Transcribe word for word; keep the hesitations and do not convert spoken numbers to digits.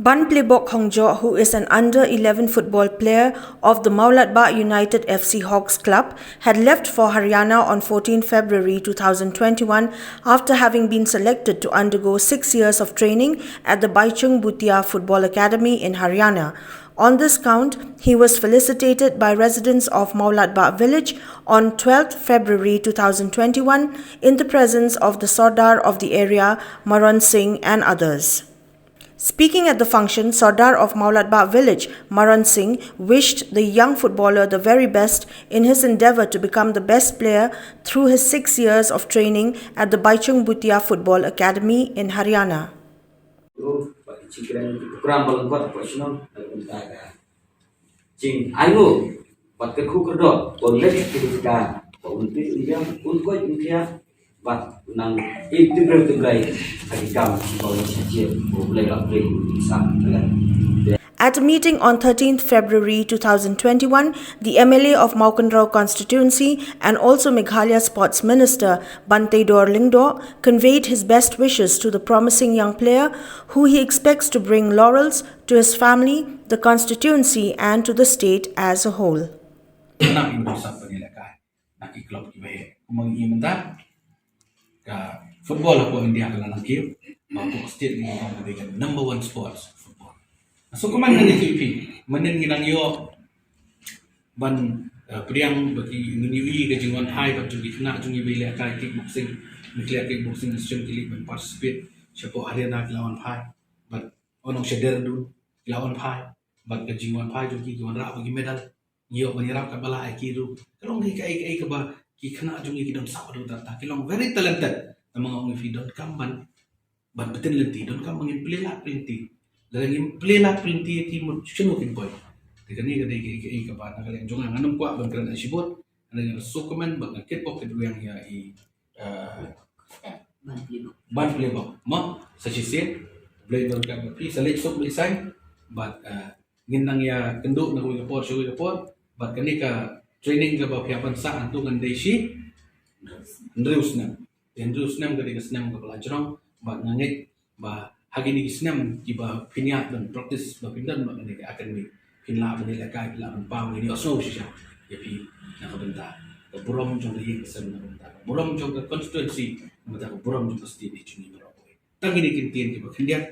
Banplebok Hongjoh, who is an under eleven football player of the Mawlatbah United F C Hawks Club, had left for Haryana on fourteenth February two thousand twenty-one after having been selected to undergo six years of training at the Baichung Bhutia Football Academy in Haryana. On this count, he was felicitated by residents of Mawlatbah village on twelfth February two thousand twenty-one in the presence of the Sardar of the area, Maron Singh, and others. Speaking at the function, Sardar of Mawlatbah village, Maran Singh, wished the young footballer the very best in his endeavour to become the best player through his six years of training at the Baichung Bhutia Football Academy in Haryana. Ruh, bad ki jingkren ki program ba lyngkot operational, da ka bynta ka jing ainguh bad kyrkhu kyrdoh ba un leh ki jingkren ba un tip un ïam, un koit un khiah bad nang integral ki blei ha ki kam ba un shah jied ba U Blei la pynlong ki sa talent. At a meeting on thirteenth February two thousand twenty-one, the M L A of Mawkynrew constituency and also Meghalaya Sports Minister Banteidor Lyngdoh conveyed his best wishes to the promising young player, who he expects to bring laurels to his family, the constituency, and to the state as a whole. Nang ïa u sap pynïalehkai na ki club kiba heh. Kumba ngi ïa mynta ka football hapoh India ka la nang kiew, ba hapoh state ngi ong ka dei ka number one sports, football. So kumba ngi ïa phi, mynnin ngi nang ïoh ban, eh, pdiang ba ki, ngi ïohi ka jingwan phai ba jong ki khynnah jong ngi ba ïalehkai kickboxing, ba ki leh kickboxing, ki shem ki leit ban participate shapoh Haryana, ki la wan phai, bad ong sha Dehradun ki la wan phai, bad ka jingwan phai jong ki, ki wanrah bad ki medal. Ngi ïoh ban ïarap katba lah ïa ki ruh. Ka long kaei kaei kaba ki khynnah jong ngi ki don sap haduh katta, ki long very talented. Namar nga ong ïa phi, donkam ban, ban btin lynti, donkam ba ngin plie lad plie lynti. Lada ngim plie lad plie lynti ïa ki, mut shano kin poi? Te kane ka dei kaei kaei kaba na ka liang jong nga, ngam kwah ban kren shibun. Nga dei, nga sngewkmen bad nga kitbok kitrwiang ïa i, eh, Banplebok. Mo, sa shisien, Blei un ryngkat bad phi, sa leit suk leit saiñ, bad, eh, ngin nang ïakynduh na kawei ka por sha kawei ka por, bad kane ka training kaba phi hap ban sah hangto kan dei shi hynriew snem. Hynriew snem ka dei ka snem kaba la jrong, bad nga ngeit ba ha kine ki snem kiba phin ïaid ban practice, ba phin don bad kane ka academy, phin lah ban ïalehkai, phin lah ban pang, ngin ïohsngew shisha ïa phi na ka bynta ka burom jong ka ïing ka sem, na ka bynta ka burom jong ka constituency, na ka bynta ka burom jong ka state jong ngi baroh kawei. Tang kine ki ktien kiba khyndiat